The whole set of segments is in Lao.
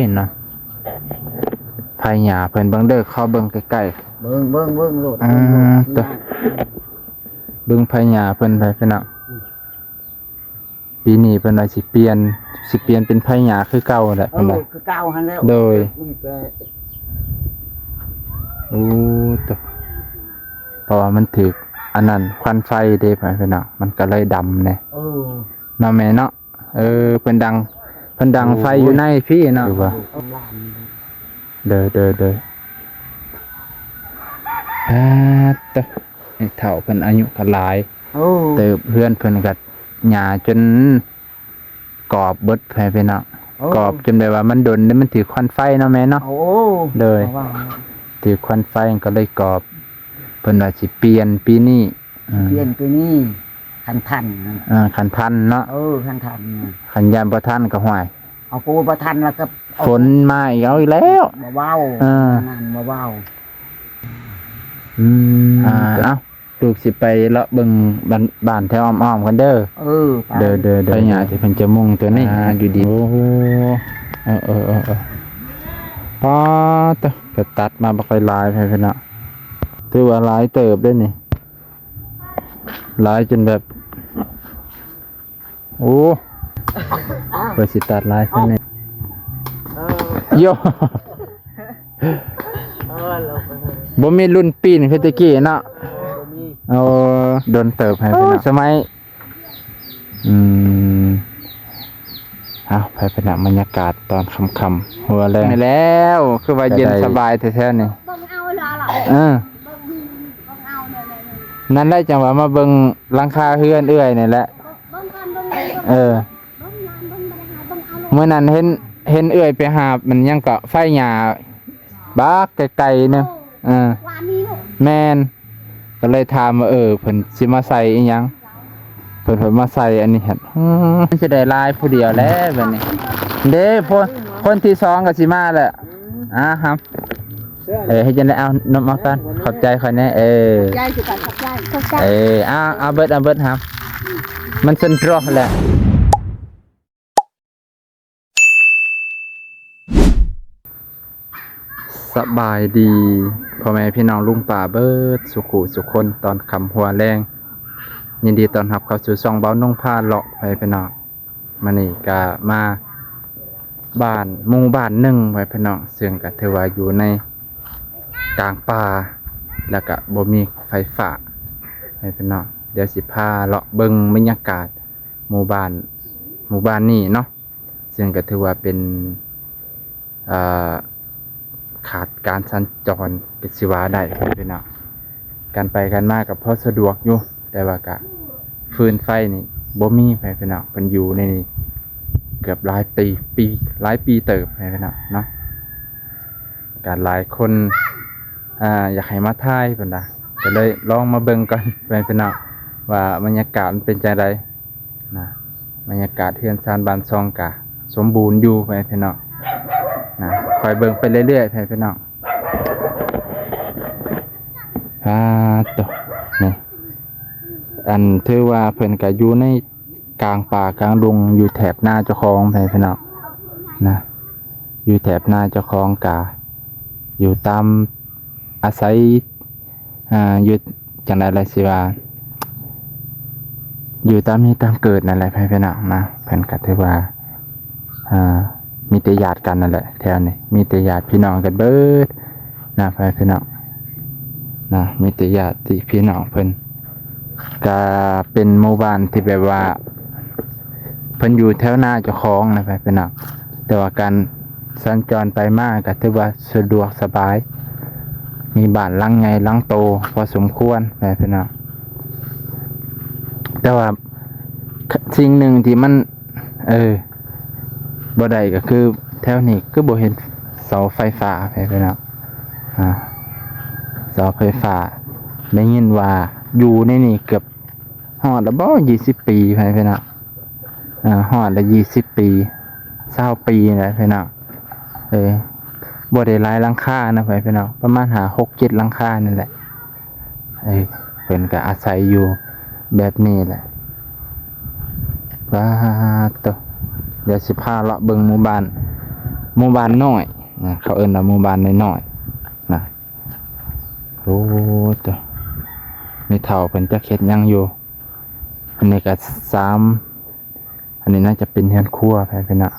ເຫັນເນາະ ໄພຫຍ້າເພິ່ນ ເບິ່ງເດີ ຂໍເບິ່ງໃກ້ໆ ເບິ່ງ ເບິ່ງ ເບິ່ງໂລດ ອ່າ ເບິ່ງໂລດ ເບິ່ງໄພຫຍ້າເພິ່ນໄປ ພີ່ນ້ອງ. ປີນີ້ເພິ່ນວ່າຊິປ່ຽນ ຊິປ່ຽນເປັນໄພຫຍ້າຄືເກົ່າແຫຼະ ເອີ ເພິ່ນວ່າ ຄືເກົ່າຫັ້ນແຫຼະ ໂດຍ ໂອ້ໂຕ ເພາະວ່າມັນຖືກອັນນັ້ນ ຄວັນໄຟເດ້ ພີ່ນ້ອງ ມັນກໍເລີຍດຳແດ່ ເອີ ເນາະແມ່ເນາະ. ເອີ ເພິ່ນດັງ ເພິ່ນດັງໄຟຢູ່ໃນພີ້ເນາະ ໂອ້ ເດີ ເດີ ເດີ ປາດໂຕ ແມ່ເຖົ້າເພິ່ນອາຍຸກໍຫຼາຍ ໂອ້ ເຕີບ ເຮືອນເພິ່ນກໍຫຍ້າຈົນກອບເບິດ ພີ່ນ້ອງ ໂອ້ ກອບຈົນແບບວ່າມັນດົນ ມັນຖືກຄວັນໄຟເນາະແມ່ເນາະ ໂອ້ ໂດຍ ຖືກຄວັນໄຟກໍເລີຍກອບ ເພິ່ນວ່າຊິປ່ຽນປີນີ້ ອືມ ປ່ຽນປີນີ້ ຄັນທັນ ອ່າ ຄັນທັນເນາະ ເອີ ຄັນທັນ ຄັນຢ້ານບໍ່ທັນກໍ ຫ້ວຍ ເອົາໂກບໍ່ທັນແລ້ວກໍ ຝົນມາອີກ ເອົາອີກແລ້ວ ບໍ່ເວົ້າ ເອີ ນັ້ນບໍ່ເວົ້າ ອືມ ອ່າ ເອົ້າ ລູກຊິໄປເລາະເບິ່ງບ້ານ ບ້ານແຖວອ້ອມໆ ກ່ອນເດີ ເອີ ໄປ ເດີ ເດີ ເດີ ໄປຫຍ້າທີ່ເພິ່ນຈະມຸງຕົວນີ້ ອ່າ ຢູ່ດີ ໂອ້ ເອີ ເອີ ເອີ ເອີ ປາດໂຕ ໄປຕັດມາບັກຫຼາຍໆ ພີ່ນ້ອງ ຖືວ່າຫຼາຍເຕີບເດ້ນີ້. ຫຼາຍຈົນແບບ ໂອ້ ເພິ່ນຊິຕັດຫຼາຍປານນີ້ ເອີ ໂຢ ເອີ ບໍ່ມີລຸ້ນປີນຄືແຕ່ກີ້ເນາະ ເອີ ບໍ່ມີ ໂອ້ ດົນເຕີບໃຫ້ເພິ່ນເນາະ ສະໄໝ ອືມ ເອົາ ໃຫ້ເພິ່ນນຳບັນຍາກາດຕອນຄ່ຳໆ ຫົວແລງນີ້ແລ້ວ ຄືວ່າເຢັນສະບາຍແທ້ໆ ນີ້ ເບິ່ງເອົາລະ ເອີ ເບິ່ງເອົາແນວນັ້ນແຫຼະ ຈັ່ງວ່າມາເບິ່ງຫຼັງຄາເຮືອນເອື້ອຍນີ້ແຫຼະ ເບິ່ງກ່ອນ ເບິ່ງ ເອີ ເບິ່ງ ເບິ່ງ ເບິ່ງ ມື້ນັ້ນເຫັນ ເຫັນເອື້ອຍໄປຫາບ ມັນຫຍັງເກາະ ໄຟຫຍ້າ ບັກໄກໆ ໜຶ່ງ ເອີ ແມ່ນ ກໍເລີຍຖາມວ່າ ເອີ ເພິ່ນຊິມາໃສ່ອີ່ຫຍັງ ເພິ່ນ ເພິ່ນມາໃສ່ອັນນີ້ຫັ້ນ ອືມ ມັນຊິໄດ້ຫຼາຍຜູ້ດຽວແຫຼະບັດນີ້ ເດ້ ຄົນ ຄົນທີສອງກໍຊິມາແຫຼະ ອ່າ ຫາ ເອີ ເຮັດຈັ່ງໃດ ເອົານົມອອກກ່ອນ ຂອບໃຈຂ້ອຍແດ່ ເອີ ຂອບໃຈຄືກັນ ຂອບໃຈ ຂອບໃຈ ເອີ ເອົາ ເອົາເບິດ ເອົາເບິດ ຫາ ມັນເຊັນໂຕຣແຫຼະ. ສະບາຍດີພໍ່ແມ່ພີ່ນ້ອງລຸງປ້າເບິດສູ່ຄູ່ສູ່ຄົນ ຕອນຄ່ຳຫົວແລງ ຍິນດີຕ້ອນຮັບເຂົ້າສູ່ຊ່ອງເບົານົງພາເລາະ ພໍ່ແມ່ພີ່ນ້ອງ. ມື້ນີ້ກະມາບ້ານ ໝູ່ບ້ານໜຶ່ງ ພໍ່ແມ່ພີ່ນ້ອງ ເຊິ່ງກະຖືວ່າຢູ່ໃນກາງປ່າ ແລ້ວກະບໍ່ມີໄຟຟ້າ ພໍ່ແມ່ພີ່ນ້ອງ. ດຽວຊິພາເລາະເບິ່ງບັນຍາກາດ ໝູ່ບ້ານ ໝູ່ບ້ານນີ້ເນາະ ເຊິ່ງກໍຖືວ່າເປັນ ເອີ ຂາດການສັນຈອນກໍຊິວ່າໄດ້ພີ່ນ້ອງ. ການໄປການມາກໍພໍສະດວກຢູ່ ແຕ່ວ່າກໍຟືນໄຟນີ້ບໍ່ມີພີ່ນ້ອງ. ເພິ່ນຢູ່ໃນນີ້ເກືອບຫຼາຍປີ ປີ ຫຼາຍປີເຕີບພີ່ນ້ອງເນາະ. ກໍຫຼາຍຄົນ ອ່າ ຢາກໃຫ້ມາຖ່າຍເພິ່ນວ່າ ກໍເລີຍລອງມາເບິ່ງກ່ອນພີ່ນ້ອງ ວ່າບັນຍາກາດມັນເປັນຈັ່ງໃດນະ. ບັນຍາກາດເຮືອນຊານບ້ານຊ່ອງກະສົມບູນຢູ່ພີ່ນ້ອງນະ. ຄອຍເບິ່ງໄປເລື້ອຍໆພີ່ນ້ອງ. ອ່າ ໂຕ ນີ້ ອັນ ຖືວ່າເພິ່ນກະຢູ່ໃນ ກາງປ່າກາງດົງ ຢູ່ແຖບນາເຈົ້າຂອງ ພີ່ນ້ອງນະ. ຢູ່ແຖບນາເຈົ້າຂອງກະຢູ່ຕາມອາໄສ ອ່າ ຢູ່ຈັ່ງໃດລະຊິວ່າ ຢູ່ຕາມມີຕາມເກີດນັ້ນແຫຼະພີ່ນ້ອງນະ. ເພິ່ນກະຖືວ່າ ອ່າ ມີແຕ່ຍາດກັນນັ້ນແຫຼະ ແຖວນີ້ມີແຕ່ຍາດພີ່ນ້ອງກັນເບິດ ນະ ພໍ່ແມ່ພີ່ນ້ອງນະ. ມີແຕ່ຍາດຕິພີ່ນ້ອງເພິ່ນ ກະເປັນໝູ່ບ້ານທີ່ແບບວ່າ ເພິ່ນຢູ່ແຖວນາເຈົ້າຂອງນະ ພໍ່ແມ່ພີ່ນ້ອງ. ແຕ່ວ່າການສັນຈອນໄປມາກະຖືວ່າສະດວກສະບາຍ ມີບ້ານຫຼັງໃຫຍ່ຫຼັງໂຕພໍສົມຄວນ ພໍ່ແມ່ພີ່ນ້ອງ. ແຕ່ວ່າ ສິ່ງໜຶ່ງທີ່ມັນ ເອີ ບໍ່ໄດ້ກໍຄືແຖວນີ້ຄືບໍ່ເຫັນເສົາໄຟຟ້າ ພີ່ນ້ອງ. ອ່າ ເສົາໄຟຟ້າ ໄດ້ຍິນວ່າຢູ່ໃນນີ້ເກືອບຮອດແລ້ວບໍ່ ຊາວປີ ພີ່ນ້ອງ. ອ່າ ຮອດແລ້ວຊາວປີ ຊາວປີແລ້ວພີ່ນ້ອງ. ເອີ ບໍ່ໄດ້ຫຼາຍຫຼັງຄານະ ພີ່ນ້ອງ ປະມານຫ້າ ຫົກ ເຈັດ ຫຼັງຄານີ້ແຫຼະ. ເອີ ເພິ່ນກໍອາໄສຢູ່ແບບນີ້ແຫຼະ. ປາດໂຕ ດຽວຊິພາເລາະເບິ່ງໝູ່ບ້ານ ໝູ່ບ້ານນ້ອຍນະ ເຂົາເອີ້ນວ່າໝູ່ບ້ານນ້ອຍໆນະ. ໂອ້ ໂຕ ແມ່ເຖົ້າເພິ່ນຈັກເຮັດຫຍັງຢູ່. ອັນນີ້ກໍສາມ ອັນນີ້ໜ້າຈະເປັນເຮືອນຄົວ ແພເນາະ.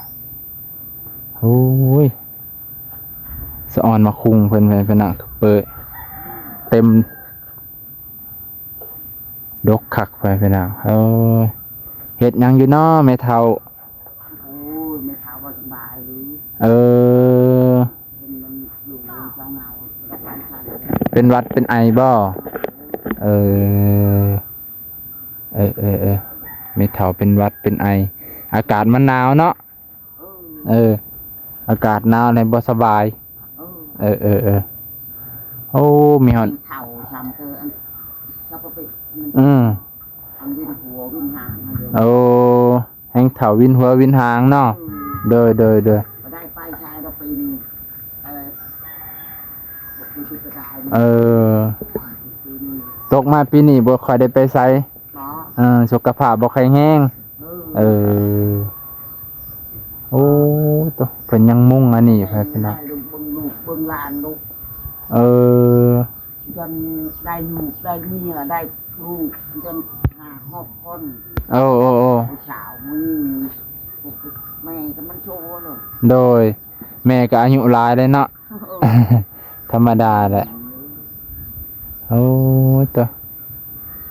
ໂອ້ຍ ສະອອນໝາກຄຸງເພິ່ນ ແພເນາະ ເປີດເຕັມ ດົກຄັກ ແພເນາະ. ເອີ ເຮັດຫຍັງຢູ່ເນາະແມ່ເຖົ້າ? ໂອ້ຍ ແມ່ເຖົ້າບໍ່ສະບາຍເລີຍ. ເອີ ເປັນຫວັດເປັນໄອບໍ່? ເອີ ເອີ ເອີ ເອີ ແມ່ເຖົ້າເປັນຫວັດເປັນໄອ ອາກາດມັນໜາວເນາະ. ເອີ ເອີ ອາກາດໜາວແລ້ວບໍ່ສະບາຍ. ເອີ ເອີ ເອີ ເອີ ໂອ້ ມີຮອດ ເຖົ້າຊ້ຳເຕີ ອັນ ອືມ ອັນວິນຫົວວິນຫາງຫັ້ນເດີ. ໂອ້ ແຮງເຖົ້າວິນຫົວວິນຫາງເນາະ. ເອີ ໂດຍ ໂດຍ ໂດຍ ບໍ່ໄດ້ໄປໃສດອກປີນີ້. ເອີ ບໍ່ຄືປີກາຍ. ເອີ ປີນີ້ ຕົກມາປີນີ້ບໍ່ຄ່ອຍໄດ້ໄປໃສ. ເນາະ ເອີ ສຸຂະພາບບໍ່ແຂງແຮງ. ເອີ ເອີ ໂອ້ ໂຕ ເພິ່ນຍັງມຸງອັນນີ້ ເອີ ໄປພີ່ນ້ອງ ເບິ່ງລູກເບິ່ງຫຼານລູກ. ເອີ ຈົນໄດ້ລູກໄດ້ເມຍໄດ້ລູກຈົນຫ້າຫົກຄົນ. ໂອ້ ໂອ້ ໂອ້ ຜູ້ສາວຜູ້ຍິງ ແມ່ກໍມັນໂຊເນາະ. ໂດຍ ແມ່ກໍອາຍຸຫຼາຍແລ້ວເນາະ. ໂອ້ ທຳມະດາແຫຼະ. ໂອ້ຍ ໂຕ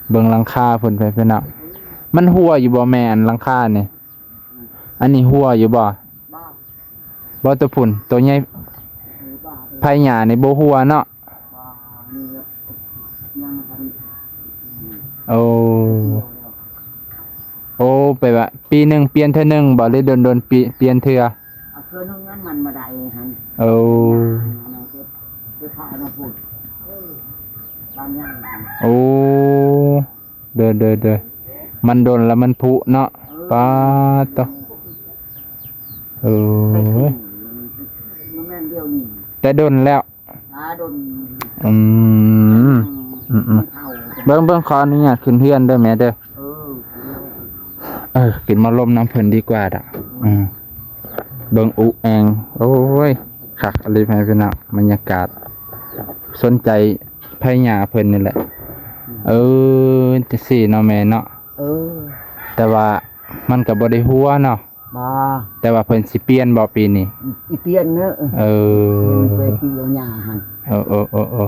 ເບິ່ງຫຼັງຄາເພິ່ນໄປພີ່ນ້ອງ. ມັນຮົ່ວຢູ່ບໍ່ແມ່ ອັນຫຼັງຄານີ້? ອັນນີ້ຮົ່ວຢູ່ບໍ່? ບໍ່ ບໍ່ ໂຕພຸ້ນ ໂຕໃຫຍ່ ບໍ່ ໄພຫຍ້ານີ້ບໍ່ຮົ່ວເນາະ. ບໍ່ ຍັງບໍ່ທັນ ໂອ້ ໂອ້ ແປວ່າປີໜຶ່ງປ່ຽນເທື່ອໜຶ່ງບໍ່ ຫຼືດົນໆ ປີ ປ່ຽນເທື່ອ? ເອົາເທື່ອໜຶ່ງນັ້ນມັນບໍ່ໄດ້ຫັ້ນ. ໂອ້ ເກັບ ເກັບຜ້ານຳພຸ້ນ ເອີ ບ້ານຍ່າງຫັ້ນ. ໂອ້ ໂດຍ ໂດຍ ໂດຍ ມັນດົນແລ້ວມັນຜຸເນາະ. ເອີ ປາດໂຕ ເອີ ແຕ່ດຽວນີ້ ແຕ່ດົນແລ້ວ. ອືມ ອືມ ອືມ ເບິ່ງ ເບິ່ງ ຂໍອະນຸຍາດຂຶ້ນເຮືອນເດີແມ່ເດີ. ເອີ ເອີ ຂຶ້ນມາລົມນຳເພິ່ນດີກວ່າດອກ. ອືມ ເບິ່ງອຸແອງ ໂອ້ຍ ຄັກອີ່ຫຼີ ພີ່ນ້ອງ ບັນຍາກາດ ສົນໃຈໄພຫຍ້າເພິ່ນນີ້ແຫຼະ. ເອີ ຈັ່ງຊີ້ເນາະແມ່ເນາະ. ເອີ ແຕ່ວ່າມັນກໍບໍ່ໄດ້ຮົ່ວເນາະ. ບໍ່ ແຕ່ວ່າເພິ່ນຊິປ່ຽນບໍ່ປີນີ້? ອີ່ປ່ຽນເນາະ. ເອີ ເພິ່ນໄປປີເອົາຫຍ້າຫັ້ນ. ເອີ ເອີ ເອີ ເອີ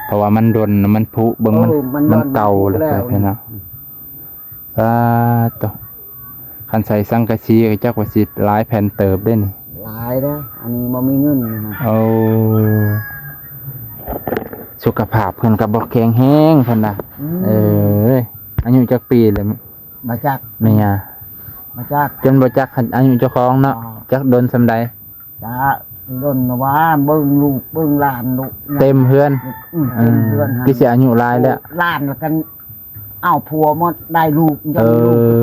ເພາະວ່າມັນດົນ ມັນຜຸ ເບິ່ງມັນ ເອີ ມັນ ມັນເກົ່າແລ້ວ ແລ້ວ ພີ່ນ້ອງ. ປາດໂຕ ຄັນໃສ່ສັງກະສີກໍຈັກວ່າຊິຫຼາຍແຜ່ນເຕີບເດ້ນີ້. ຫຼາຍເດ້ ອັນນີ້ບໍ່ມີເງິນນະ. ໂອ້ ສຸຂະພາບເພິ່ນກໍບໍ່ແຂງແຮງເພິ່ນນະ. ອືມ ເອີ ອາຍຸຈັກປີແລ້ວ? ບໍ່ຈັກ ແມ່ຍ່າ ບໍ່ຈັກ ຈົນບໍ່ຈັກອາຍຸເຈົ້າຂອງເນາະ. ອໍ ຈັກດົນສ່ຳໃດ? ຈະດົນວ່າເບິ່ງລູກເບິ່ງຫຼານລູກ ເຕັມເຮືອນ. ອືມ ເຕັມເຮືອນ ຄືຊິອາຍຸຫຼາຍແລ້ວ ຫຼານລະກັນເອົາຜົວໝົດ ໄດ້ລູກ ເອີ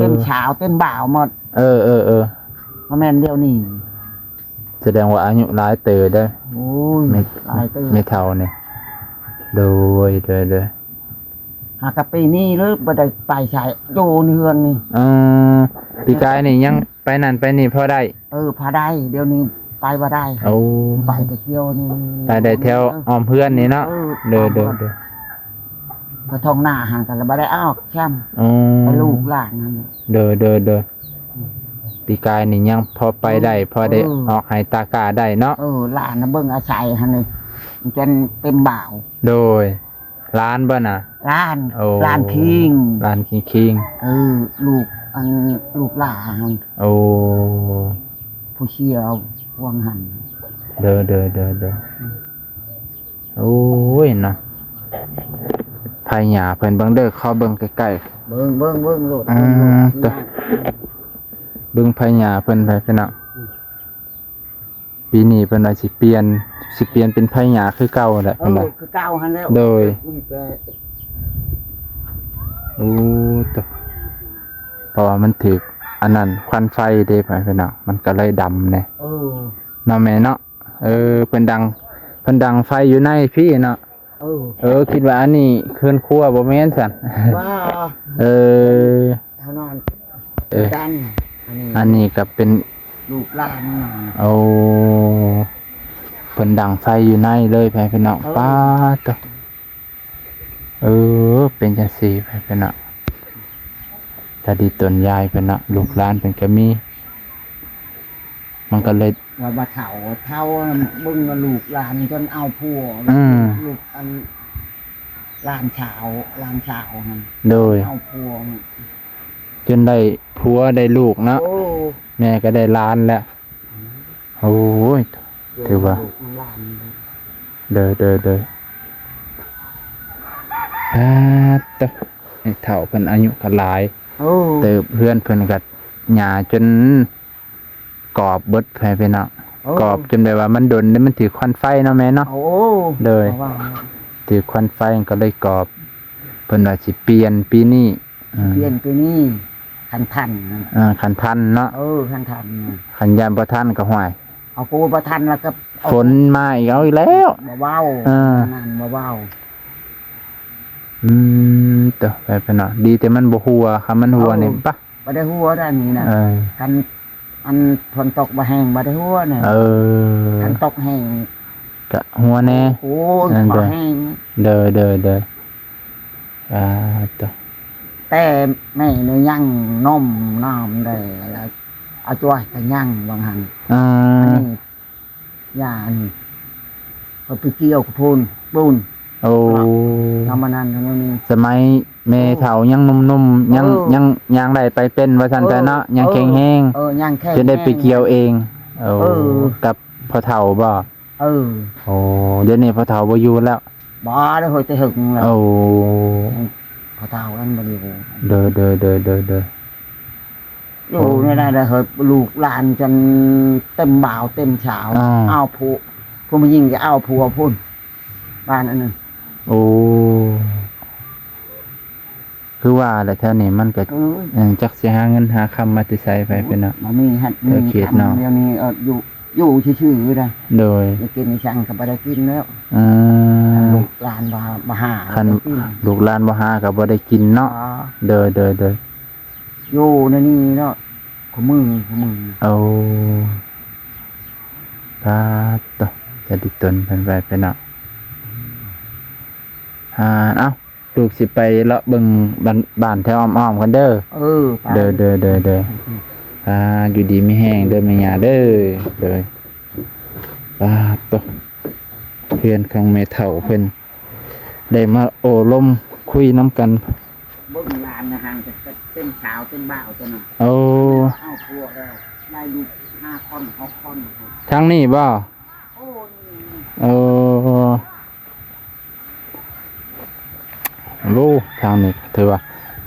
ເຕັມສາວເຕັມບ່າວໝົດ. ເອີ ເອີ ເອີ ບໍ່ແມ່ນດຽວນີ້. ສະແດງວ່າອາຍຸຫຼາຍເຕີບເດ້. ໂອ້ຍ ແມ່ ຫຼາຍເຕີບ ແມ່ເຖົ້ານີ້. ໂດຍ ໂດຍ ໂດຍ ຫາກະປີນີ້ເລີຍບໍ່ໄດ້ໄປໃສ ຢູ່ໃນເຮືອນນີ້. ເອີ ປີກາຍນີ້ຍັງໄປນັ້ນໄປນີ້ພໍໄດ້. ເອີ ພໍໄດ້ ດຽວນີ້ໄປບໍ່ໄດ້. ໂອ້ ໄປແຕ່ທ່ຽວນີ້ ໄປໄດ້ແຖວອ້ອມເຮືອນນີ້ເນາະ. ເອີ ໂດຍ ໂດຍ ໂດຍ ກະທ້ອງນາຫັ້ນກໍບໍ່ໄດ້ອອກຊ້ຳ. ອໍ ໄປລູກຫຼານນັ້ນ. ໂດຍ ໂດຍ ໂດຍ ປີກາຍນີ້ຍັງພໍໄປໄດ້ ພໍໄດ້ ເອີ ອອກໄຮ່ຕາກາໄດ້ເນາະ. ເອີ ຫຼານນະເບິ່ງອາໄສຫັ້ນນີ້ ມັນຈົນເຕັມບ່າວ. ໂດຍ ຫຼານບໍ່ນະ? ຫຼານ. ໂອ້ ຫຼານຄີງ ຫຼານຄີງໆ. ເອີ ລູກ ອັນ ລູກຫຼ້າຫັ້ນ. ໂອ້ ຜູ້ເຊຍຫວ່າງຫັ້ນ. ໂດຍ ໂດຍ ໂດຍ ໂດຍ. ໂອ້ຍເນາະ ໄພຫຍ້າເພິ່ນເບິ່ງເດີ ຂໍເບິ່ງໃກ້ໆ. ເບິ່ງ ເບິ່ງ ເບິ່ງໂລດ. ອ່າ ເບິ່ງໂລດ ເບິ່ງໃຜຫຍ້າເພິ່ນໄປພີ່ນ້ອງ. ອືມ ປີນີ້ເພິ່ນວ່າຊິປ່ຽນ ຊິປ່ຽນເປັນໄຜຫຍ້າຄືເກົ່າແຫຼະ ເອີ ເພິ່ນວ່າ ຄືເກົ່າຫັ້ນແຫຼະ. ໂດຍ ໂອ້ ໂຕ ເພາະວ່າມັນຖືກອັນນັ້ນ ຄວັນໄຟເດ້ ພີ່ນ້ອງ ມັນກໍເລີຍດຳແດ່. ເອີ ເນາະແມ່ເນາະ. ເອີ ເພິ່ນດັງ ເພິ່ນດັງໄຟຢູ່ໃນພີ້ເນາະ. ເອີ ເອີ ຄິດວ່າອັນນີ້ເຮືອນຄົວ ບໍ່ແມ່ນຊັ້ນ. ວ່າ ເອີ ເທົ່ານັ້ນ. ເອີ ອັນນີ້ ອັນນີ້ກໍເປັນ ລູກຫຼານນະ ໂອ້ ເພິ່ນດັງໄຟຢູ່ໃນເລີຍ ພໍ່ແມ່ພີ່ນ້ອງ. ເອີ ປາດໂທ້ ເອີ ເປັນຈັ່ງຊີ້ ພໍ່ແມ່ພີ່ນ້ອງ. ຕາດີຕົນຍາຍເພິ່ນເນາະ ລູກຫຼານເພິ່ນກໍມີ ມັນກໍເລີຍ ວ່າບໍ່ເຖົ້າ ເຖົ້າເບິ່ງວ່າລູກຫຼານຈົນເອົາຜົວ ອືມ ລູກອັນ ຫຼານສາວ ຫຼານສາວຫັ້ນ ໂດຍ ເອົາຜົວ ຈົນໄດ້ຜົວໄດ້ລູກເນາະ. ໂອ້ ແມ່ກໍໄດ້ຫຼານແລ້ວ. ໂອ້ຍ ຖືວ່າ ໂດຍ ໂດຍ ໂດຍ ອາ ຕະ ໄອ້ເຖົ້າເພິ່ນອາຍຸກໍຫຼາຍ ໂອ້ ເຕີບ ເຮືອນເພິ່ນກໍຫຍ້າຈົນກອບເບິດ ພໍ່ແມ່ພີ່ນ້ອງ. ໂອ້ ກອບຈົນແບບວ່າມັນດົນເດ້ ມັນຖືກຄວັນໄຟເນາະແມ່ເນາະ. ໂອ້ ໂດຍ ວ່າ ຖືກຄວັນໄຟກໍເລີຍກອບ ເພິ່ນວ່າຊິປ່ຽນປີນີ້ ອືມ ປ່ຽນປີນີ້ ຄັນທັນນະ ເອີ ຄັນທັນເນາະ. ເອີ ຄັນທັນນະ ຄັນຢ້ານບໍ່ທັນກໍ ຫ້ວຍ ເອົາ ກໍບໍ່ທັນແລ້ວກໍ ຝົນມາອີກ ເອົາອີກແລ້ວ ບໍ່ເວົ້າ ເອີ ນັ້ນບໍ່ເວົ້າ. ອືມ ໂຕ ໄປ ໄປເນາະ ດີແຕ່ມັນບໍ່ຮົ່ວ ຄັນມັນຮົ່ວນີ້ ເອີ ປະ ບໍ່ໄດ້ຮົ່ວໄດ໋ນີ້ນະ ເອີ ຄັນ ອັນຝົນຕົກບໍ່ແຮງບໍ່ໄດ້ຮົ່ວນະ ເອີ ຄັນຕົກແຮງກະຮົ່ວແດ່ ໂອ້ຍ ເອີ ບໍ່ແຮງ ເດີ ເດີ ເດີ ອ່າ ໂຕ ແຕ່ແມ່ນີ້ຍັງນົມນ້ຳໄດ້ ແລ້ວອາຈວຍກໍຍັງວ່າຫັ້ນ ອ່າ ອັນນີ້ ຢ່າອັນນີ້ ເຂົາໄປກ່ຽວກັບພຸ້ນ ປູນ ໂອ້ ທຳມະນັ້ນທຳມະນີ້ ສະໄໝແມ່ເຖົ້າຍັງໜຸ່ມໆ ຍັງ ເອີ ຍັງຍ່າງໄດ້ໄປເປັນວ່າຊັ້ນຊະເນາະ ເອີ ຍັງແຂງແຮງ ເອີ ຍັງແຂງແຮງ ຈົນໄດ້ໄປກ່ຽວເອງ ເອີ ເອີ ກັບພໍ່ເຖົ້າບໍ່? ເອີ ໂອ້ ດຽວນີ້ພໍ່ເຖົ້າບໍ່ຢູ່ແລ້ວ ບໍ່ໄດ້ ໂຫຍ ແຕ່ຫຶງແລ້ວ ໂອ້ ພໍ່ເຖົ້ານັ້ນບໍ່ຢູ່ ເດີ ເດີ ເດີ ເດີ ເດີ ຢູ່ນີ້ໄດ້ເຮີ້ຍ ລູກຫຼານຈົນເຕັມບ່າວເຕັມສາວ ອ້າວ ເອົາຜູ້ ຜູ້ຜູ້ຍິງຈະເອົາຜົວພຸ້ນ ບ້ານອັນນັ້ນ ໂອ້ ຄືວ່າແຫຼະ ແຖວນີ້ມັນກໍ ເອີ ເອີ ຈັກຊິຫາເງິນຫາຄຳມາແຕ່ໃສໄປ ໂອ້ຍ ເພິ່ນເນາະ ບໍ່ມີຫັ້ນ ມີເຂດເນາະ ດຽວນີ້ ເອີ ຢູ່ ຢູ່ຊື່ໆ ໄດ້ ໂດຍ ໄດ້ກິນໄດ້ສັງກໍບໍ່ໄດ້ກິນແລ້ວ ອືມ ລູກຫຼານບໍ່ ບໍ່ຫາ ຄັນລູກຫຼານບໍ່ຫາກໍບໍ່ໄດ້ກິນເນາະ ອໍ ໂດຍ ໂດຍ ໂດຍ ຢູ່ໃນນີ້ເນາະ ຄູ່ມື້ ຄູ່ມື້ ໂອ້ ສາທຸ ຈະດີຕົນເພິ່ນໄປ ໄປເນາະ ອ່າ ເອົ້າ ລູກຊິໄປເລາະເບິ່ງບ້ານ ບ້ານແຖວອ້ອມໆ ກ່ອນເດີ ເອີ ໄປ ເດີ ເດີ ເດີ ເດີ ອ່າ ຢູ່ດີມີແຮງເດີແມ່ຍ່າເດີ ໂດຍ ປາດໂຕ ເຮືອນຂອງແມ່ເຖົ້າເພິ່ນ ໄດ້ມາໂອ້ລົມຄຸຍນຳກັນ ເບິ່ງຫຼານນະ ຫ່າງຈາກເປັນສາວເປັນບ່າວຕົວນັ້ນ ໂອ້ ເອົາຜົວແລ້ວ ໄດ້ລູກຫ້າຄົນຫົກຄົນ ທາງນີ້ບໍ່? ໂອ້ ໂອ້ ທາງນີ້ຖືວ່າ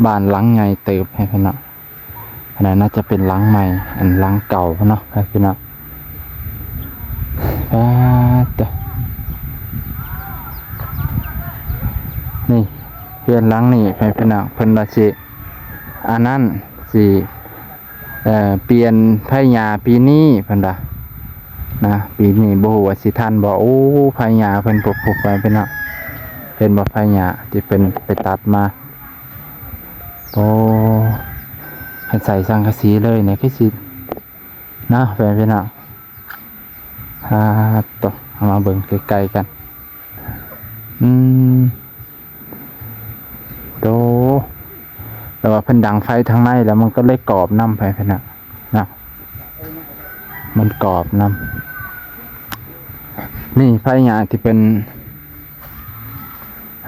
ບ້ານຫຼັງໃຫຍ່ເຕີບໃຫ້ເພິ່ນເນາະ ອັນນັ້ນໜ້າຈະເປັນຫຼັງໃໝ່ ອັນຫຼັງເກົ່າເນາະ ໃຫ້ເພິ່ນເນາະ ປາດໂຕ ນີ້ ເຮືອນຫຼັງນີ້ໃຫ້ເພິ່ນເນາະ ເພິ່ນວ່າຊິ ອັນນັ້ນ ຊິ ເອີ ປ່ຽນໄຟຫຍ້າປີນີ້ເພິ່ນວ່ານະ ປີນີ້ບໍ່ຮູ້ວ່າຊິທັນບໍ່. ໂອ້ ໄຟຫຍ້າເພິ່ນ ພຸບໆ ໄປເພິ່ນເນາະ ເຫັນບໍ່ ໄຟຫຍ້າທີ່ເພິ່ນໄປຕັດມາ. ໂອ້ ເພິ່ນໃສ່ສັງກະສີເລີຍນີ້ ຄືຊິເນາະ ໄປເພິ່ນເນາະ. ອ່າ ໂຕ ເອົາມາເບິ່ງໃກ້ໆ ກັນ ອືມ. ໂຕ ແຕ່ວ່າເພິ່ນດັງໄຟທາງໃນແລ້ວ ມັນກໍເລີຍກອບນຳໄປພຸ້ນນະ ນະ ມັນກອບນຳ. ນີ້ໄຟຫຍ້າທີ່ເພິ່ນ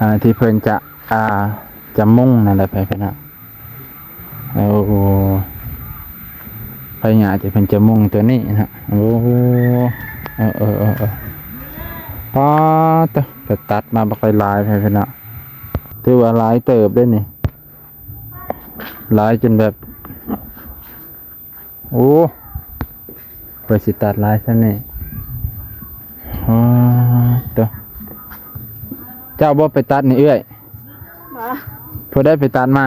ອ່າ ທີ່ເພິ່ນຈະ ອ່າ ຈະມຸງນັ້ນແຫຼະ ໄປພຸ້ນນະ. ໂອ້ ໄຟຫຍ້າທີ່ເພິ່ນຈະມຸງຕົວນີ້ນະ. ໂອ້ ເອີ ເອີ ເອີ ເອີ ປາດໂທ້ ໄປຕັດມາບັກຫຼາຍໆ ເພິ່ນເນາະ. ຖືວ່າຫຼາຍເຕີບເດ້ນີ້ ຫຼາຍຈົນແບບ ໂອ້ ເພິ່ນຊິຕັດຫຼາຍສ່ຳນີ້. ປາດໂທ້ ເຈົ້າບໍ່ໄປຕັດນີ້ເອື້ອຍ? ບໍ່ ຜູ້ໃດໄປຕັດມາ?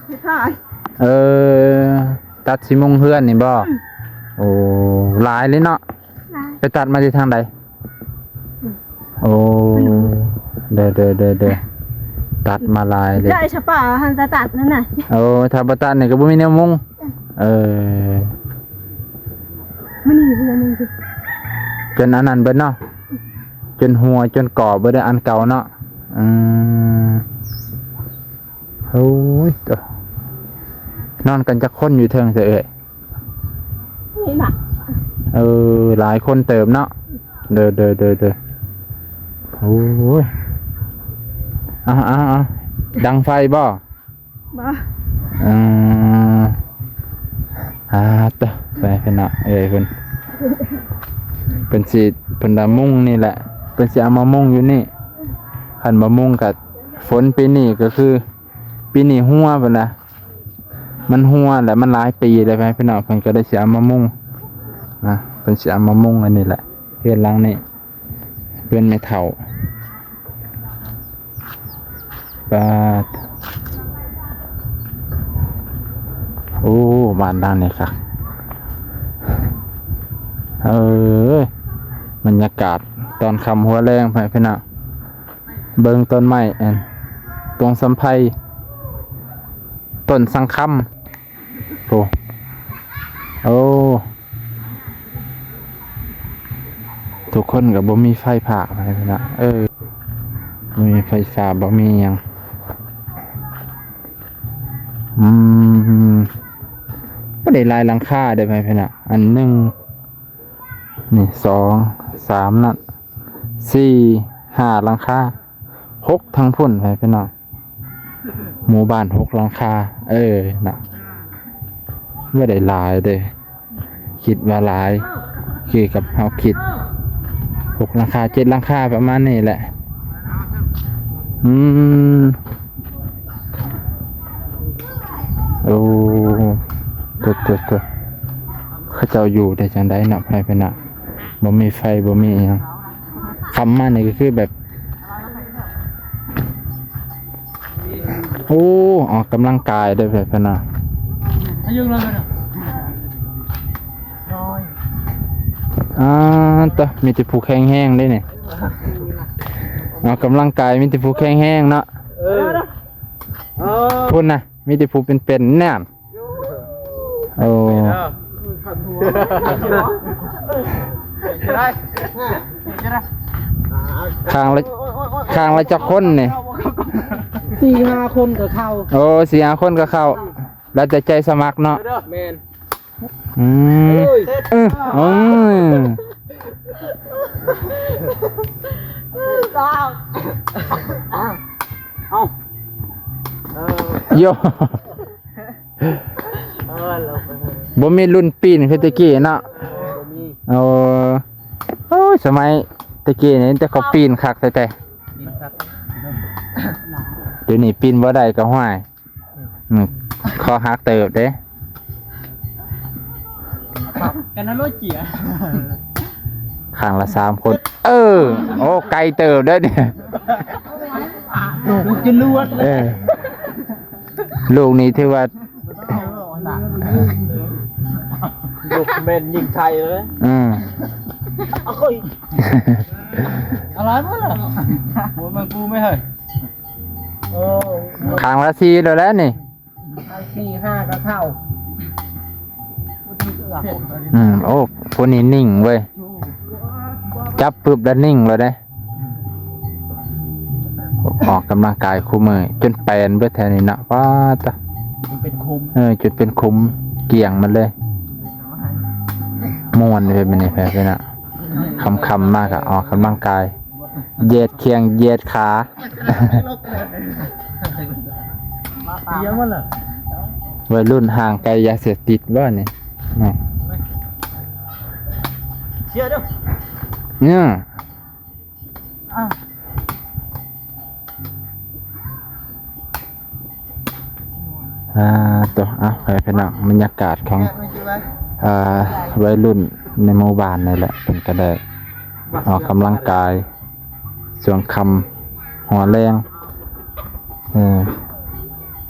ໄປຂາຍ. ເອີ ຕັດຊິມຸງເຮືອນນີ້ບໍ່? ອືມ ໂອ້ ຫຼາຍເລີຍເນາະ. ຫຼາຍ ໄປຕັດມາຈາກທາງໃດ? ອືມ ໂອ້ ອືມ ເດີໆໆໆ ຕັດມາຫຼາຍເລີຍ. ເຈົ້າໄອ້ສະປາຫັ້ນຕະຕັດນັ້ນນະ. ໂອ້ ຖ້າບໍ່ຕັດນີ້ກໍບໍ່ມີແນວມຸງ. ເອີ ເອີ ມັນນີ້ເທື່ອໜຶ່ງ ຈົນອັນນັ້ນເບິດເນາະ ຈົນຫົວຈົນກອບເບິດ ອັນເກົ່າເນາະ. ອືມ ໂອ້ຍ ໂຕ ນອນກັນຈັກຄົນຢູ່ເທິງຊະເອື້ອຍ? ນີ້ນະ ເອີ ຫຼາຍຄົນເຕີບເນາະ. ເດີ ເດີ ເດີ ເດີ ໂອ້ຍ ເອົາ ເອົາ ເອົາ ດັງໄຟບໍ່? ບໍ່ ອືມ ອ່າ ເຕີ ໄປເພິ່ນເນາະ ເອີຍ ເພິ່ນ ເພິ່ນຊິ ເພິ່ນວ່າມຸງນີ້ແຫຼະ ເພິ່ນຊິເອົາມາມຸງຢູ່ນີ້. ຄັນບໍ່ມຸງກໍຝົນປີນີ້ກໍຄື ປີນີ້ຮົ່ວພຸ້ນນະ ມັນຮົ່ວແຫຼະ ມັນຫຼາຍປີແລ້ວ ພີ່ນ້ອງ. ເພິ່ນກໍເລີຍຊິເອົາມາມຸງນະ ເພິ່ນຊິເອົາມາມຸງອັນນີ້ແຫຼະ ເຮືອນຫຼັງນີ້ ເຮືອນແມ່ເຖົ້າ. ປາດ ໂອ້ ບ້ານຫຼັງນີ້ຄັກ ເອີ ບັນຍາກາດຕອນຄ່ຳຫົວແລງ ພີ່ນ້ອງ. ເບິ່ງຕົ້ນໄມ້ ອັນ ຕົງສຳໄພ ຕົ້ນສັງຄຳ ໂອ້ ໂອ້ ທຸກຄົນກໍບໍ່ມີໄຟຟ້າ ພີ່ນ້ອງ ເອີ ບໍ່ມີໄຟຟ້າ ບໍ່ມີຫຍັງ. ອືມ ບໍ່ໄດ້ຫຼາຍຫຼັງຄາເດ້ ພີ່ນ້ອງ ອັນ ໜຶ່ງ ນີ້ ສອງ ສາມ ນັ້ນ ສີ່ ຫ້າ ຫຼັງຄາ ຫົກ ທາງພຸ້ນ ພີ່ນ້ອງ ໝູ່ບ້ານ ຫົກ ຫຼັງຄາ. ເອີ ນະ ບໍ່ໄດ້ຫຼາຍເດ້ ຄິດວ່າຫຼາຍ ຄືກັບເຮົາຄິດ ຫົກ ຫຼັງຄາ ເຈັດ ຫຼັງຄາ ປະມານນີ້ແຫຼະ. ອືມ ໂອ້ ໂຕໆໆ ເຂົາເຈົ້າຢູ່ໄດ້ຈັ່ງໃດເນາະ ໃຜເພິ່ນນະ ບໍ່ມີໄຟ ບໍ່ມີຫຍັງ. ຄ່ຳມານີ້ກໍຄືແບບ ໂອ້ ອອກກຳລັງກາຍເດ້ ໃຜເພິ່ນນະ. ອາ ໂຕ ມີແຕ່ຜູ້ແຂງແຮງເດ້ນີ້ ອອກກຳລັງກາຍມີແຕ່ຜູ້ແຂງແຮງເນາະ. ເອີ ພຸ້ນນະ ມີແຕ່ຜູ້ເປັນໆ ນັ້ນ. ໂອ້ ຂ້າງລະ ຂ້າງລະຈັກຄົນນີ້? ສີ່ຫ້າຄົນກໍເຂົ້າ. ໂອ້ ສີ່ຫ້າຄົນກໍເຂົ້າ ແລ້ວແຕ່ໃຈສະໝັກເນາະ. ແມ່ນ. ອືມ ເອີ ໂອ້ຍ ເອົາ ໂຢ ບໍ່ມີລຸ້ນປີນຄືແຕ່ກີ້ເນາະ. ໂອ້ ໂອ້ຍ ສະໄໝແຕ່ກີ້ນີ້ແຕ່ເຂົາປີນຄັກແທ້ໆ ດຽວນີ້ປີນບໍ່ໄດ້ກໍຫ້ວຍ. ອືມ ຄໍຫັກເຕີບເດ້ ກັນນະໂລເຈຍ ຂ້າງລະສາມຄົນ. ເອີ ໂອ້ ໄກເຕີບເດ້ນີ້ ລູກຈະລວດເລີຍ. ເອີ ລູກນີ້ຖືວ່າ ລູກແມ່ນຍິງໄທເລີຍ. ອືມ ອະໄລບໍ່ລະ ໂອ້ຍ ມັນກູໄມ່ເຮີ້ຍ. ໂອ້ ຂ້າງລະສີ່ແລ້ວແຫຼະນີ້ ສີ່ຫ້າກໍເຂົ້າ. ອືມ ໂອ້ ຜູ້ນີ້ນິ່ງເວີຍ ຈັບປຶບແລ້ວນິ່ງເລີຍເດ້. ອອກກຳລັງກາຍຄູ່ມື້ຈົນແປນເບິດແຖວນີ້ເນາະ. ປາດຕະ ມັນເປັນຂຸມ ເອີ ຈົນເປັນຂຸມ ກ້ຽງໝົດເລີຍ. ມ່ວນເລີຍມື້ນີ້ ແບບນີ້ນະ ຄ່ຳໆມາກໍອອກກຳລັງກາຍ ຢຽດແຂ້ງຢຽດຂາ. ໄວລຸ້ນຫ່າງໄກຢາເສບຕິດບໍ່ນີ້? ເນາະ ເຊຍເດີ້ ເນາະ. ອ່າ ໂຕ ເອົາ ໃຫ້ພີ່ນ້ອງ ບັນຍາກາດຂອງ ອ່າ ໄວລຸ້ນໃນໝູ່ບ້ານນີ້ແຫຼະ ເພິ່ນກໍໄດ້ອອກກຳລັງກາຍຊ່ວງຄ່ຳຫົວແລງ. ເອີ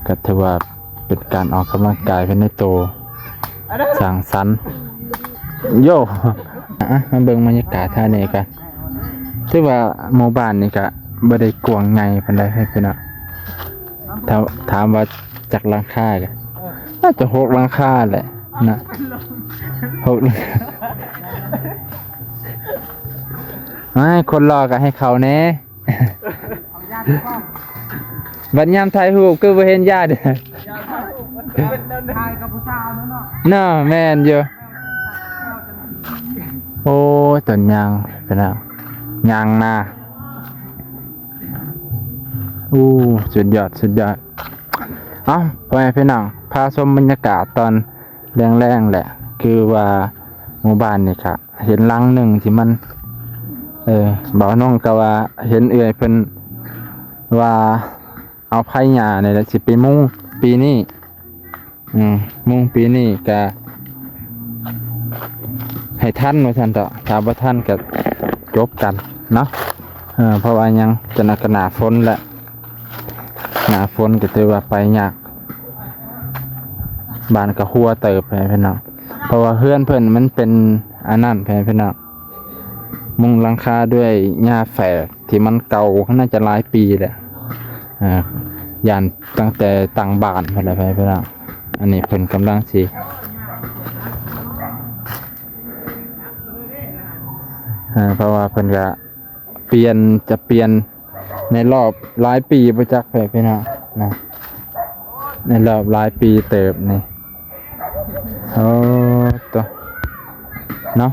ກໍຖືວ່າເປັນການອອກກຳລັງກາຍໄປໃນໂຕ ສ້າງສັນ. ໂຢ ອ່ະ ມາເບິ່ງບັນຍາກາດທາງນີ້ກະ ຖືວ່າໝູ່ບ້ານນີ້ກະບໍ່ໄດ້ກວ້າງໃຫຍ່ປານໃດ ໃຫ້ພີ່ນ້ອງ. ຖ້າ ຖາມວ່າຈັກຫຼັງຄາກະ ໜ້າຈະຫົກຫຼັງຄາແຫຼະນະ ຫົກຫຼັງຄາ. ອ້າຍ ຄົນຫຼໍ່ກໍໃຫ້ເຂົ້າແດ່. ບັດຍາມຖ່າຍຮູບຄືບໍ່ເຫັນຍາດ. ເນາະ ແມ່ນຢູ່. ໂອ້ຍ ຕົ້ນຍາງ ເປັນຫຍັງ ຍາງນາ. ໂອ້ ສຸດຍອດ ສຸດຍອດ. ເອົ້າ ພໍ່ແມ່ພີ່ນ້ອງ ພາຊົມບັນຍາກາດຕອນແລງໆ ແຫຼະ ຄືວ່າໝູ່ບ້ານນີ້ກະເຫັນຫຼັງໜຶ່ງທີ່ມັນ ເອີ ບ່າວນົງກໍວ່າເຫັນເອື້ອຍເພິ່ນວ່າເອົາໄພຫຍ້ານີ້ແຫຼະ ຊິໄປມຸງປີນີ້. ອືມ ມຸງປີນີ້ກະໃຫ້ທັນວ່າຊັ້ນເຖາະ ຖ້າບໍ່ທັນກະຈົບກັນເນາະ. ເອີ ເພາະວ່າຫຍັງ ຈະໜ້າ ກະໜ້າຝົນແຫຼະ ໜ້າຝົນກະຖືວ່າໄປຍາກ ບ້ານກະຮົວເຕີບ ພໍ່ແມ່ພີ່ນ້ອງ ເພາະວ່າເຮືອນເພິ່ນມັນເປັນອັນນັ້ນ ພໍ່ແມ່ພີ່ນ້ອງ. ມຸງຫຼັງຄາດ້ວຍຫຍ້າແຝກທີ່ມັນເກົ່າ ໜ້າຈະຫຼາຍປີແລ້ວ ອ່າ ຢ້ານຕັ້ງແຕ່ຕັ້ງບ້ານພຸ້ນແຫຼະ ພີ່ນ້ອງ. ອັນນີ້ເພິ່ນກຳລັງຊິ ອ່າ ເພາະວ່າເພິ່ນກະປ່ຽນ ຈະປ່ຽນ ໃນລອບຫຼາຍປີບໍ່ຈັກ ແຟນພີ່ນ້ອງນະ ໃນລອບຫຼາຍປີເຕີບນີ້. ໂອ້ ໂຕ ເນາະ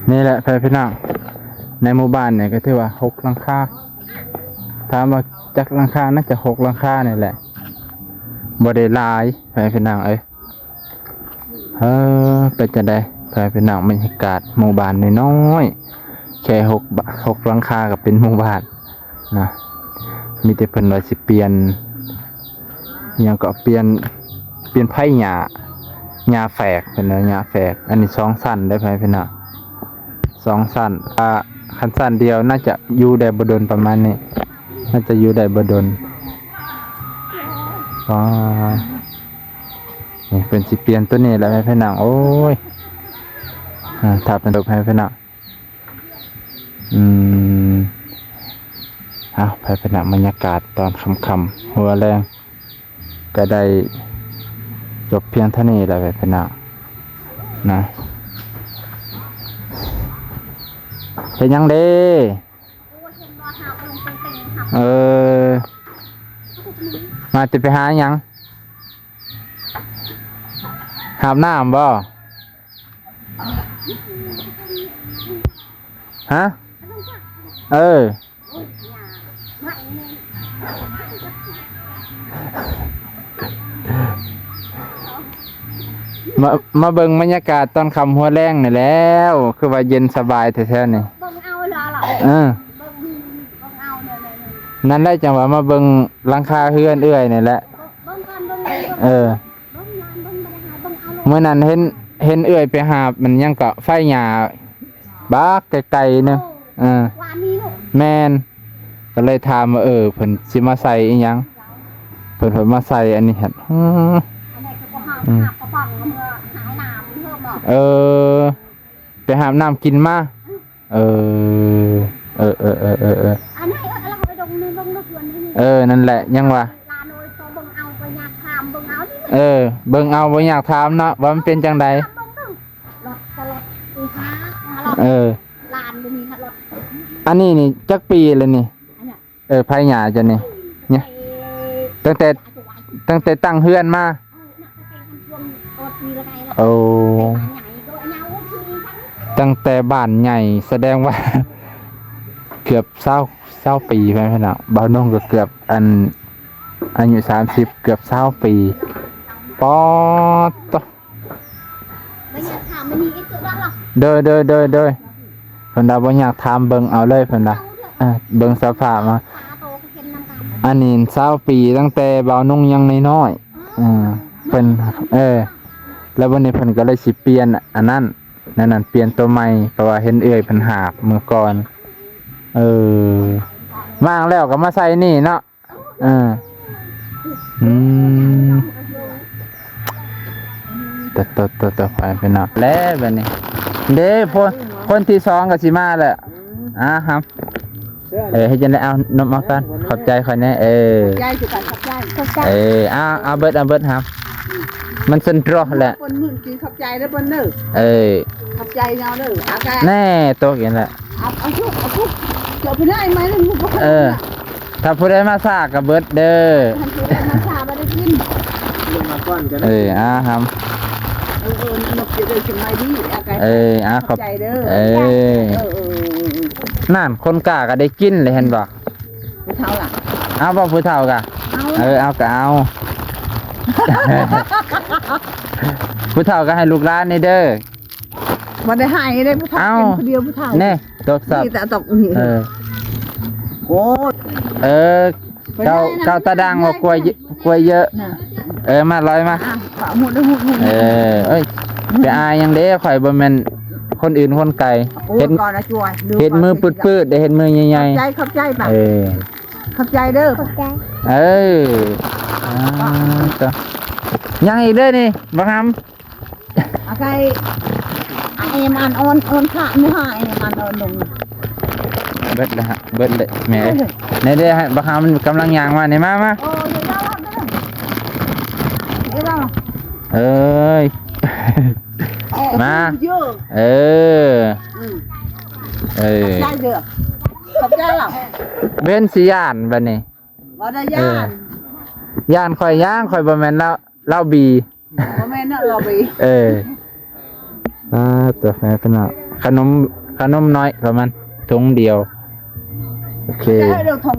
ນີ້ແຫຼະ ແຟນພີ່ນ້ອງ ໃນໝູ່ບ້ານນີ້ກໍຖືວ່າຫົກຫຼັງຄາ ຖາມວ່າຈັກຫຼັງຄາ ໜ້າຈະຫົກຫຼັງຄານີ້ແຫຼະ ບໍ່ໄດ້ຫຼາຍ ແຟນພີ່ນ້ອງເອີຍ. ເອີ ເປັນຈັ່ງໃດ ພໍ່ແມ່ພີ່ນ້ອງ ບັນຍາກາດໝູ່ບ້ານນ້ອຍໆ ແຄ່ຫົກ ຫົກຫຼັງຄາກໍເປັນໝູ່ບ້ານນະ. ມີແຕ່ເພິ່ນວ່າຊິປ່ຽນ ຫຍັງກໍ ປ່ຽນ ປ່ຽນໄພຫຍ້າ ຫຍ້າແຝກ ເພິ່ນວ່າຫຍ້າແຝກ. ອັນນີ້ສອງຊັ້ນເດີ ພໍ່ແມ່ພີ່ນ້ອງ ສອງຊັ້ນ. ອ່າ ຄັນຊັ້ນດຽວໜ້າຈະຢູ່ໄດ້ບໍ່ດົນ ປະມານນີ້ ໜ້າຈະຢູ່ໄດ້ບໍ່ດົນ. ອໍ ນີ້ເພິ່ນຊິປ່ຽນໂຕນີ້ແຫຼະ ແມ່ພີ່ນ້ອງ. ໂອ້ຍ ອ່າ ຖ້າເປັນໂຕ ແມ່ພີ່ນ້ອງ. ອືມ ເອົາ ແມ່ພີ່ນ້ອງ ບັນຍາກາດຕອນຄ່ຳໆ ຫົວແລງ ກໍໄດ້ຈົບພຽງເທົ່ານີ້ແຫຼະ ແມ່ພີ່ນ້ອງນະ. ເຮັດຫຍັງເດ້? ເອີ ມາແຕ່ໄປຫາຫຍັງ? ຫາບນ້ຳບໍ່? ຮະ? ເອີ ມາ ມາເບິ່ງບັນຍາກາດຕອນຄ່ຳຫົວແລງນີ້ແລ້ວ ຄືວ່າເຢັນສະບາຍແທ້ໆນີ້. ເບິ່ງເອົາລະລະ ເອີ ເບິ່ງ ເບິ່ງເອົາແນວນັ້ນແຫຼະ ຈັ່ງວ່າມາເບິ່ງຫຼັງຄາເຮືອນເອື້ອຍນີ້ແຫຼະ. ເບິ່ງກ່ອນ ເບິ່ງ ເບິ່ງ ເອີ ເບິ່ງ ເບິ່ງ ບໍ່ໄດ້ຫາ ເບິ່ງເອົາໂລດ. ມື້ນັ້ນເຫັນ ເຫັນເອື້ອຍໄປຫາບ ມັນຫຍັງເກາະ ໄຟຫຍ້າ ບັກໄກໆ ເອີ ເອີ ວ່າມີລູກ ແມ່ນ ກໍເລີຍຖາມວ່າ ເອີ ເພິ່ນຊິມາໃສ່ອີ່ຫຍັງ ເພິ່ນ ເພິ່ນມາໃສ່ອັນນີ້ຫັ້ນ. ອືມ ອັນນີ້ກໍຫາບ ອືມ ຫາບກະປ໋ອງເອົາມາຫານ້ຳເພີ່ມເນາະ. ເອີ ໄປຫາບນ້ຳກິນມາ. ເອີ ເອີ ເອີ ອັນນັ້ນ ເອີ ເອີ ເອີ ເອີ ເອີ ເອີ ນັ້ນແຫຼະ ຍັງວ່າ ຫຼານເອີຍ ໂຕເບິ່ງເອົາ ບໍ່ຢາກຖາມ ເບິ່ງເອົານີ້ ເອີ ເບິ່ງເອົາ ບໍ່ຢາກຖາມເນາະ ວ່າມັນເປັນຈັ່ງໃດ. ເບິ່ງ ເບິ່ງ ເອີ ຫຼານບໍ່ມີ ອັນນີ້ນີ້ຈັກປີແລ້ວນີ້? ເອີ ໄພຫຍ້າເຈົ້ານີ້ ນີ້ ຕັ້ງແຕ່ ຕັ້ງແຕ່ຕັ້ງເຮືອນມາ. ໂອ້ ຕັ້ງແຕ່ບ້ານໃຫຍ່ ສະແດງວ່າເກືອບຊາວ ຊາວປີໄປພຸ້ນນະ. ບ່າວນົງກໍເກືອບ ອັນ ອາຍຸສາມສິບ ເກືອບຊາວປີ. ປາດໂທ້ ບໍ່ຢາກຖາມມັນມີອີກຄືກັນລະ. ໂດຍ ໂດຍ ໂດຍ ໂດຍ ເພິ່ນວ່າບໍ່ຢາກຖາມ ເບິ່ງເອົາເລີຍ ເພິ່ນວ່າ ເອີ ເບິ່ງສະພາບມາ. ອັນນີ້ຊາວປີ ຕັ້ງແຕ່ບ່າວນົງຍັງນ້ອຍໆ ເອີ ເພິ່ນ ເອີ ແລ້ວບັດນີ້ເພິ່ນກໍເລີຍຊິປ່ຽນອັນນັ້ນ ນັ້ນ ນັ້ນ ປ່ຽນໂຕໃໝ່ ເພາະວ່າເຫັນເອື້ອຍເພິ່ນຫາບມື້ກ່ອນ. ເອີ ມາງແລ້ວກໍມາໃສ່ນີ້ເນາະ. ເອີ ອືມ ໂຕ ໂຕ ໂຕ ໂຕ ໄປ ໄປເນາະ ແລ້ວບັດນີ້ ເດ້ ຄົນ ຄົນທີສອງກໍຊິມາແລ້ວ. ອ່າ ຫຳ ເອີ ເຮັດຈັ່ງໃດ? ເອົານົມອອກກ່ອນ ຂອບໃຈຂ້ອຍແດ່. ເອີ ຂອບໃຈຄືກັນ ຂອບໃຈ ຂອບໃຈ. ເອີ ເອົາ ເອົາເບິດ ເອົາເບິດ ຫຳ. ມັນເຊັນຕຣອແຫຼະ. ເພິ່ນມື້ກິນ ຂອບໃຈເດີເພິ່ນເດີ. ເອີ ຂອບໃຈເນາະເດີ. ອາກາ ແນ່ ຕົກອີກແລ້ວ. ເອົາ ເອົາ ເອົາ ເຈົ້າໄປໄດ້ໄໝ? ເອີ ຖ້າຜູ້ໃດມາຊ້າກໍເບິດເດີ. ຖ້າຜູ້ໃດມາຊ້າບໍ່ໄດ້ກິນ. ລົງມາກ່ອນກໍໄດ້. ເອີ ອາ ຫຳ. ເອີ ເອີ ນົກຈະໄດ້ສະບາຍດີ. ອາກາ ເອີ ອາ ຂອບໃຈເດີ. ເອີ ເອີ ເອີ ນັ້ນ ຄົນກ້າກໍໄດ້ກິນເລີຍ ເຫັນບໍ່? ຜູ້ເຖົ້າລະ ເອົາບໍ່? ຜູ້ເຖົ້າກະ ເອົາ ເອີ ເອົາກະເອົາ. ຜູ້ເຖົ້າກໍໃຫ້ລູກຫຼານນີ້ເດີ. ບໍ່ໄດ້ໃຫ້ເດ້ ຜູ້ເຖົ້າ ເອົາ ກິນຜູ້ດຽວ ຜູ້ເຖົ້າ ແນ່ ຕົກສັບ ນີ້ແຕ່ຕົກນີ້. ເອີ ໂອ້ ເອີ ເຈົ້າ ເຈົ້າຕາດັງວ່າກວຍ ກວຍເຍອະນະ. ເອີ ມາລອຍມາ. ອ່ະ ໝູດ ໝູດ ໝູດ. ເອີ ເອີຍ ໄປອາຍຫຍັງເດ້ ຂ້ອຍບໍ່ແມ່ນຄົນອື່ນຄົນໄກ. ໂອ້ ເຮັດ ກ່ອນນະ ຈວຍ ເຮັດມືປືດໆ ໄດ້ເຮັດມືໃຫຍ່ໆ. ຂອບໃຈ ຂອບໃຈປະ. ເອີ ຂອບໃຈເດີ ຂອບໃຈ. ເອີ ອ່າ ຕະ ຫຍັງອີກເດີນີ້ ບັກຫຳ? ອາໄກ່ ອາເອມອັນອອນ ອອນຂະ ເນື້ອຫາເອມອັນອອນລົງ. ເບິດແລ້ວຮະ ເບິດເລີຍແມ່. ເອີ ນີ້ເດ້ ໃຫ້ບັກຫຳ ມັນກຳລັງຍ່າງມານີ້. ມາ ມາ. ໂອ້ ເດີ ເດີ ເດີ. ເອີຍ ເອີ ມາ ເອີ ເອີ ອືມ ເອີ ຂອບໃຈເດີ ຂອບໃຈລະ. ເປັນຊິຢ້ານບັດນີ້ ບໍ່ໄດ້ຢ້ານ ເອີ ຢ້ານຂ້ອຍຫຍັງ ຂ້ອຍບໍ່ແມ່ນລາວ ລາວບີ. ບໍ່ແມ່ນເນາະ ລາວບີ. ເອີ ອ່າ ຕົວແມ່ພີ່ນ້ອງ ຂະໜົມ ຂະໜົມນ້ອຍປະມານຖົງດຽວ. ໂອເຄ ແຕ່ເຮົາເອົາຖົງ